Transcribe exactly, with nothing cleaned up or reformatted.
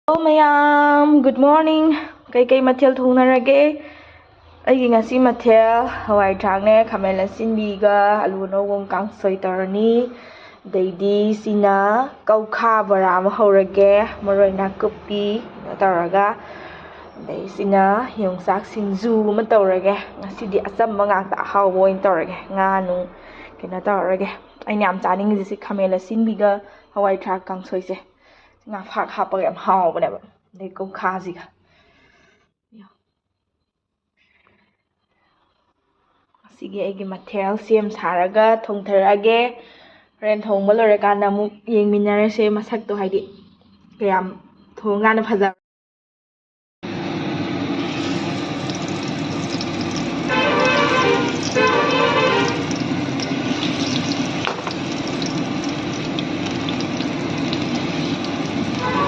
Hello ꯃꯌꯥꯝ, good morning꯫ ꯀꯩꯀꯩ ꯃꯊꯦꯜ ꯊꯣꯡꯅꯔꯒꯦ? ꯑꯩꯒꯤ ꯉꯁꯤ ꯃꯊꯦꯜ ꯍꯋꯥꯏ ꯊ꯭ꯔꯥꯛꯅꯦ, ꯈꯥꯃꯦꯟ ꯑꯁꯤꯟꯕꯤꯒ ꯑꯂꯨ ꯑꯅꯧꯕ ꯑꯃ ꯀꯥꯡꯁꯣꯏ ꯇꯧꯔꯅꯤ꯫ ꯑꯗꯩꯗꯤ ꯁꯤꯅ ꯀꯧꯈꯥ ꯕꯣꯔꯥ ꯑꯃ ꯍꯧꯔꯒꯦ, ꯃꯔꯣꯏ ꯅꯥꯀꯨꯞꯄꯤ ꯀꯩꯅꯣ ꯇꯧꯔꯒ꯫ ꯑꯗꯩ ꯁꯤꯅ ꯌꯣꯡꯆꯥꯛ ꯁꯤꯡꯖꯨ ꯑꯃ ꯇꯧꯔꯒꯦ꯫ ꯉꯁꯤꯗꯤ ꯑꯆꯝꯕ ꯉꯥꯛꯇ, ꯑꯍꯥꯎꯕ ꯑꯣꯏꯅ ꯇꯧꯔꯒꯦ, ꯉꯥ ꯅꯨꯡ ꯀꯩꯅꯣ ꯇꯧꯔꯔꯣꯏꯒꯦ꯫ ꯑꯩꯅ ꯌꯥꯝ ꯆꯥꯅꯤꯡꯉꯤꯁꯦ ꯁꯤ ꯈꯥꯃꯦꯟ ꯑꯁꯤꯟꯕꯤꯒ ꯍꯋꯥꯏ ꯊ꯭ꯔꯥꯛ ꯀꯥꯡꯁꯣꯏꯁꯦ꯫ ꯉꯥ ꯐꯥꯛ ꯍꯥꯞꯄꯒ ꯌꯥꯝ ꯍꯥꯎꯕꯅꯦꯕ꯫ ꯑꯗꯩ ꯀꯧꯈꯥꯁꯤꯒ꯫ ꯑꯁꯤꯒꯤ ꯑꯩꯒꯤ ꯃꯊꯦꯜ ꯁꯦꯝ ꯁꯥꯔꯒ ꯊꯣꯡꯊꯔꯛꯑꯒꯦ꯫ ꯍꯣꯔꯦꯟ ꯊꯣꯡꯕ ꯂꯣꯏꯔꯀꯥꯟꯗ ꯑꯃꯨꯛ ꯌꯦꯡꯃꯤꯟꯅꯔꯁꯦ ꯃꯁꯛꯇꯣ, ꯍꯥꯏꯗꯤ ꯀꯌꯥꯝ ꯊꯣꯡꯀꯥꯟꯗ ꯐꯖꯕ꯫